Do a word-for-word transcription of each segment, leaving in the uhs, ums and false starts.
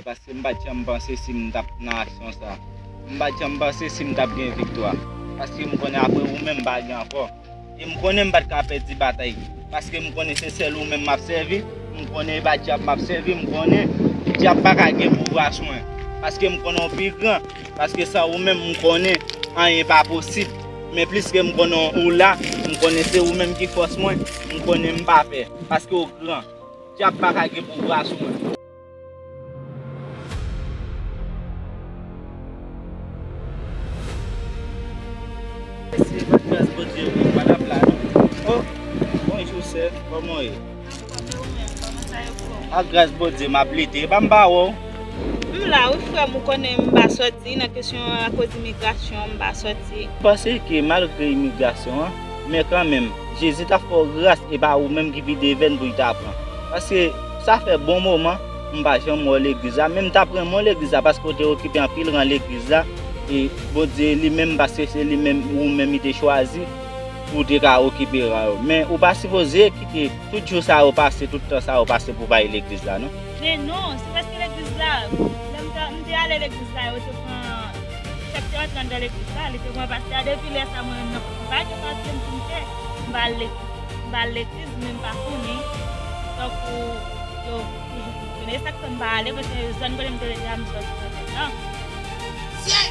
Paske m pa t janm panse si m t ap nan aksyon sa. M pa t janm panse si m t ap gen viktwa. Paske m konnen apre ou menm m pa gen ankò. E m konnen m pa t ka pèdi batay. Paske m konnen se sèl ou menm m ap sèvi. M konnen e pa dyab m ap sèvi. M konnen dyab pa ka gen pouvwa sou mwen. Paske m konnen w pi gran. Paske san ou menm m konnen anyen pa posib. Men pliske m konnen ou la, m konnen se ou menm ki fòs mwen. M konnen m pa pè. Paske w gran. Dyab pa ka gen pouvwa sou mwen. Se pa gras Bondye, mwen pa t ap la non. Oh, bonjou sè, kòman w ye? Anfòm, e ou menm, kòman sa ye pou ou? Pa gras Bondye, m ap lite, e pa m pa wè w. M la wi frè m, ou konnen m pa sòti nan kesyon akoz imigrasyon, m pa sòti. M panse ke malgre imigrasyon an, men kanmenm, Jezi t ap fè w gras, e pa ou menm ki vide venn pou l ta pran. Paske sa fè bon moman, m pa janm wè w legliz la, men m t ap renmen w legliz la, paske w te okipe anpil ran legliz la, e Bondye li menm, paske se li menm, ou menm li te chwazi pou w te ka okipe ran yo. Men ou pa sipoze kite tout jou sa yo pase, tout tan sa yo pase pou w pa al legliz la, non. Men non, se paske legliz la, lè m te, m te ale legliz la, yo te pran, chèf te rantre anndan legliz la, li te pran pastè a, depi lè sa mwen menm nan, m pa gen papye m pou m fè, m pa al legliz, m pa al legliz, men m pa konnen. Tankou yo toujou fonksyone, e sa k fè m pa ale, paske zòn kote m te rete a, m sòti nan zòn nan. Sye!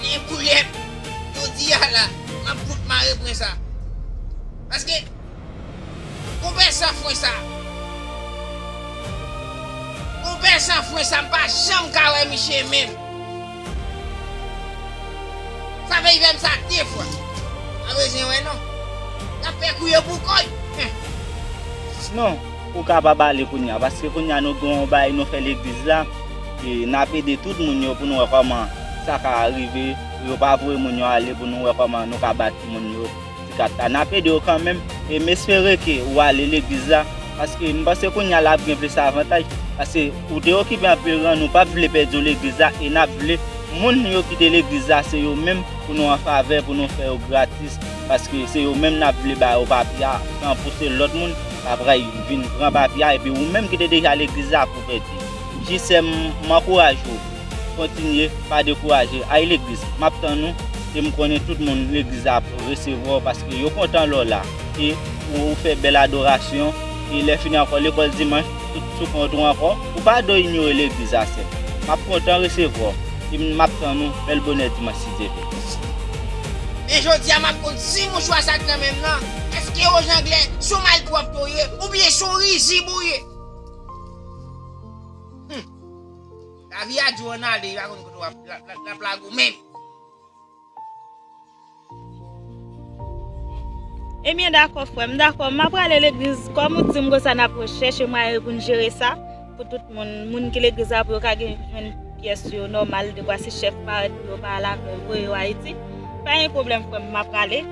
Men boulèt! Jodi a la, m ap fout mare pwen sa. Paske Konpè san fwen sa. Konpè san fwen sa, m pa janm ka wè misye menm. Sa fè li fè m sa de fwa. Pa bezwen wè non. N ap fè kou yo pou kò l. Hen. Non, ou kapab ale kounye a, paske kounye a nou gen yon bagay nou fè legliz la, e n ap ede tout moun yo pou nou wè kòman sa ka rive, pou yo pa voye moun yo ale, pou nou wè kòman nou ka bat moun yo. Ti kat la, n ap ede w kanmenm, e m espere ke ou ale legliz la, paske m panse kounye a l ap gen plis avantaj, paske ou te okipe anpil ran, nou p ap vle pèdi w legliz la, e n ap vle moun yo kite legliz la, se yo menm pou nou an favè, pou nou fè yo gratis, paske se yo menm n ap vle ba yo papye a, san pouse lòt moun pa pral vin pran papye a, epi ou menm ki te deja legliz la pou pèdi. Jisè, m ankouraje w. Kontinye, pa dekouraje. Al legliz. M ap tann ou. E m konnen tout moun legliz la ap resevwa w paske yo kontan lè w la. E ou, ou fè bèl adorasyon. E lè fini ankò, lekòl dimanch, tout sou kont ou ankò. Ou pa dwe inyore legliz la, sè. M ap kontan resevwa w. E m ap tann ou bèl bonè dimanch, si Dye vle. Men jodi a, m ap konn si mouchwa sa kanmenm nan. Èske w janglè, se yon malpwòpte w ye, oubyen se yon rizib ou ye? Lavi a di w ann ale, li pa konn kote w ap, l ap, l ap, l ap lage w menm. Ebyen, dakò, frè m, dakò. M ap prale legliz. Kòm ou di m konsa, n ap chèche mwayen pou n jere sa. Pou tout moun, moun ki legliz la, pou yo ka gen, jwenn pyès yo nòmal, dekwa si chèf parèt pou yo pa al avè yo, voye yo Ayiti. Pa gen pwoblèm, frè m, m ap prale.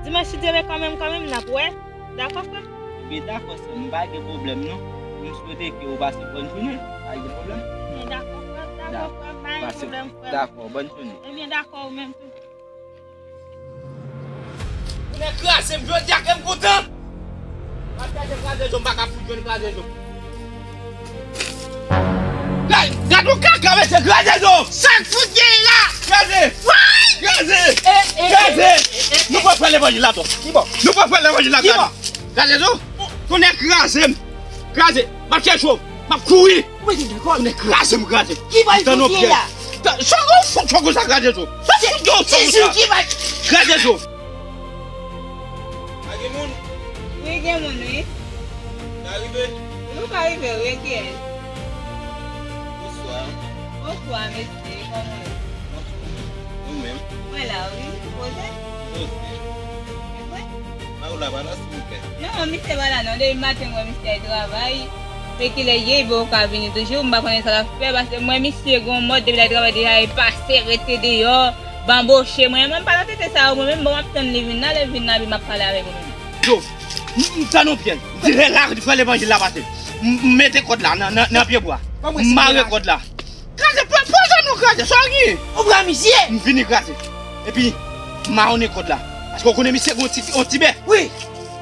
Dimanch, si Dye vle, kanmenm, kanmenm, n ap wè. Dakò, frè m? Ebyen, dakò, sè m, pa gen pwoblèm, non. M swete ke ou pase bòn jounen. Pa gen pwoblèm. Ebyen, dakò, frè m, dakò, frè m, pa gen pwoblèm, frè m. Dakò, bòn jounen. Ebyen, dakò, ou menm tou. Tounen kraze m, jodi a ke m kontan. M ap chèche kraze zo, m pa ka fout jwenn kraze zo. Gad, gad yon kaka, mesye, kraze zo! Sa k fout gen la? Kraze! Woy! Kraze! Eh, eh, kraze! Eh, eh, eh, nou pral fè levanjil la, tou. Ki bò? Nou pral fè levanjil la, ki bò? Kraze zo! Tounen kraze m! Kraze! M ap chèche w! M ap kouri! Ou mete nan kò l. Tounen kraze m, kraze. Ki bal fout ye la? Chongo, fok chongo sa kraze zo. Fok chongo sa. Kraze zo. Pa gen moun? Wi, gen moun, wi. Ka rive? Wi, ou ka rive, wi, e kiyès? Bonswa. Bonswa, mesye, kòman w ye? Ou menm? Mwen la, wi. Poze? Poze. E vre? Ba ou la, ba la, silvouplè. Non, misye pa la, non. Depi maten, mwen, misye al travay. Pe kilè ye, bon, ou ka vini toujou. M pa konnen sa l ap fè, paske mwen, misye, gon mòd, depi l al travay deja, e pase, rete deyò, banboche mwen. Mwen, m pa nan tete sa yo, mwen menm, bon, m ap tann li vin la, lè l vin la, epi m ap pale avèk ou menm. Zo, m, m tann yon pyèj. M di, rè la, frè levanjil la pase. M, m mete kòd la nan, nan, nan pye bwa. M mare kòd la. Kraze, pran, pran zòn nou kraze, sa w gen? Ou pran misye? M vini kraze. Epi, m mawonnen kòd la. Paske w konnen misye gen yon ti, yon ti bè. Wi.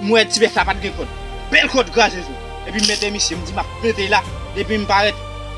M wè ti bè sa pa t gen kòd. Bèl kòd kraze zo. Epi m mete misye, m di m ap mete l la. Depi m parèt,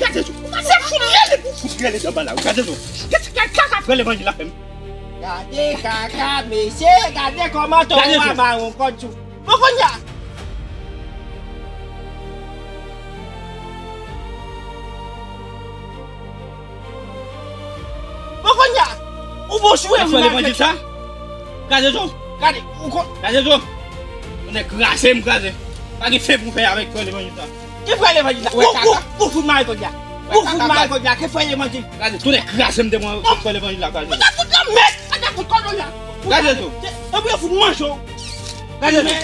Gade Zo. Se fout rele pou fout rele anba la. Gade Zo. Gade kaka frè levanjil la fè m. Gade kaka, mesye, gade kòman ton a mawon kòd sou. Bon, kounye a, ou bon sou e frè levanjil sa? Gade Zo. Gade, ou kon. Gade Zo. Ou nèg kraze m kraze. Pa gen fen pou fè avèk frè levanjil sa. Ki frè levanjil sa? Ou, ou, ou fout mare kòd la. Ou fout mare kòd la, ki frè levanjil? Gade, tou nèg kraze m de mwen frè levanjil la, gade. Ou ta fout nan mèd, ou ta fout kòd la. Gade Zo. Epi yo fout manje w. Gade Zo.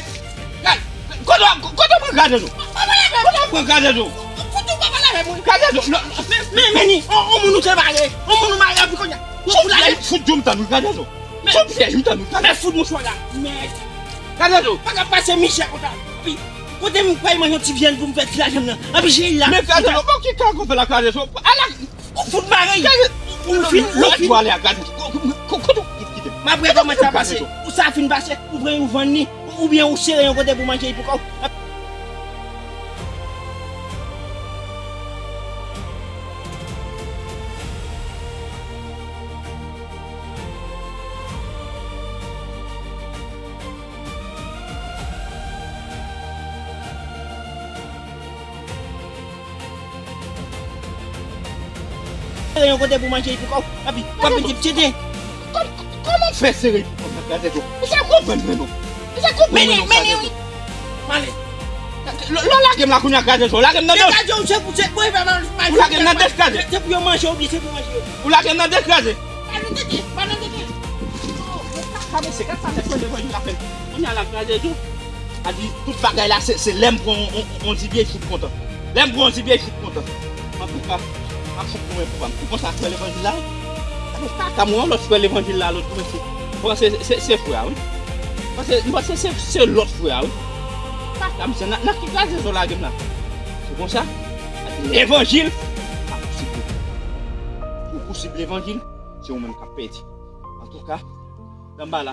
Gade, kote w, kote w pran gade Zo? Kote w pran gade Zo? Kote w pran gade Zo? Men, men, men ni, on, on moun ou te mare, on moun ou mare, epi kounye a. Fout la, fout djou m tann ou, gade Zo. Fout pyèj m tann ou, gade. Men fout mouchwa la. Men. Gade Zo. Pa ka pase michè konsa. Epi, kote m kwè manje yon ti vyann pou m fè ti lajan m nan. Epi jeri la. Men gade Zo, bon ki kaka w fè la gade Zo. Ala. Ou fout mare. Gade, ou fin, ou fin. Lòt bò ale a gade. Kote w kite m? M ap wè kòman sa pase. Ou sa fin pase, ou pran yon vann ni, oubyen ou sere yon kote pou manje pou kò w. Yon kote pou manje pou kò w. Epi, w ap vin di m tenten. Kòman fè sere pou kò w, gade Zo? Ou sa konprann mwen non? Ou sa konprann mwen non, gade Zo? Male. Lè w lage m la kounye a, gade Zo, lage m nan dèch. Ou lage m nan dèch, gade. Se pou yo manje w, se pou manje w. Ou lage m nan dèch, gade. Pa nan tete, pa nan tete. Sa mesye, gad sa nèg mwen devan li la fè. Kounye a la kraze tou. A di tout bagay la se, se lè m pran on, on, on dibye fout kontan. Lè m pran on dibye fout kontan. Antouka, m ap fout pran pou pa m. Ou konsa frè levanjil la? Gade kaka mwen, yon lòt frè levanjil la lòt mwen se. Bon, se, se, se frè a wi. Bon, se, bon, se, se, se lòt frè a wi. Kaka misye, nan, nan ki kraze Zo lage m la? Se konsa? Levanjil pa posib. Ou posib levanjil? Se ou menm k ap pèdi. Antouka, Danbala,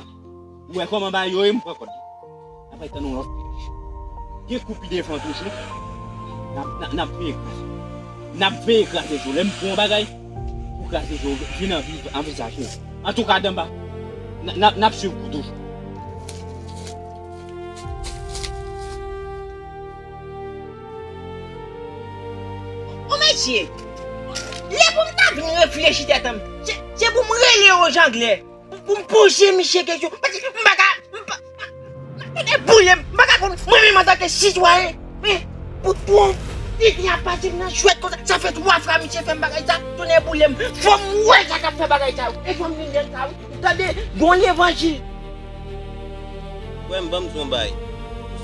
ou wè kòman bagay yo ye, m pran kòd. N ap al tann yon lòt pèch. Gen kou pi devan toujou. N ap, n ap, n ap veye kraze. N ap veye kraze Zo. Lè m pran yon bagay, pou kraze Zo, vin anvi, anvizaje. Antouka, Danba, n, n ap, n ap swiv kou toujou. O mesye, lè pou m ta vin reflechi tèt an, se, se pou m rele yo janglè. Pou, pou m poze misye kesyon. Paske m pa ka, m pa, m pa, m pa, tande boule m, m pa ka konn, mwen menm antanke sitwayen, men, pou, pou yon tenten ap pase m nan jwèt konsa, sa fè twa fwa misye fè m bagay sa, tonnè boule m, fò m wè sa k ap fè bagay sa yo, e fò m vin jwenn sa wi. Tande, bon levanjil. Frè m, ban m di w yon bagay.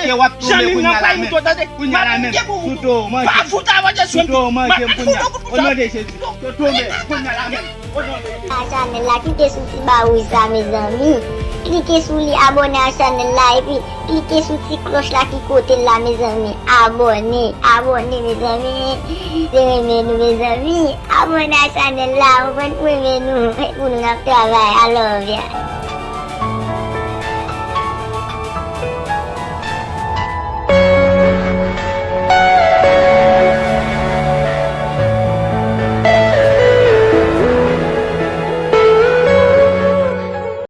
Paske w ap tonbe kounye a la, men. Kounye a la, men. Sou do w, manje m. Sou do w, manje m kounye a. O non de Jezi. Yo tonbe kounye a la, men. O non de Jezi. A chanèl la, klike sou ti ba wouj sa, mezanmi. Klike sou li, abòne a chanèl la, epi klike sou ti klòch la ki kote l la, mezanmi. Abòne, abòne, mezanmi. Se renmen nou, mezanmi. Abòne a chanèl la, ou konprann, pou renmen nou. Pou nou ap travay. I love ya.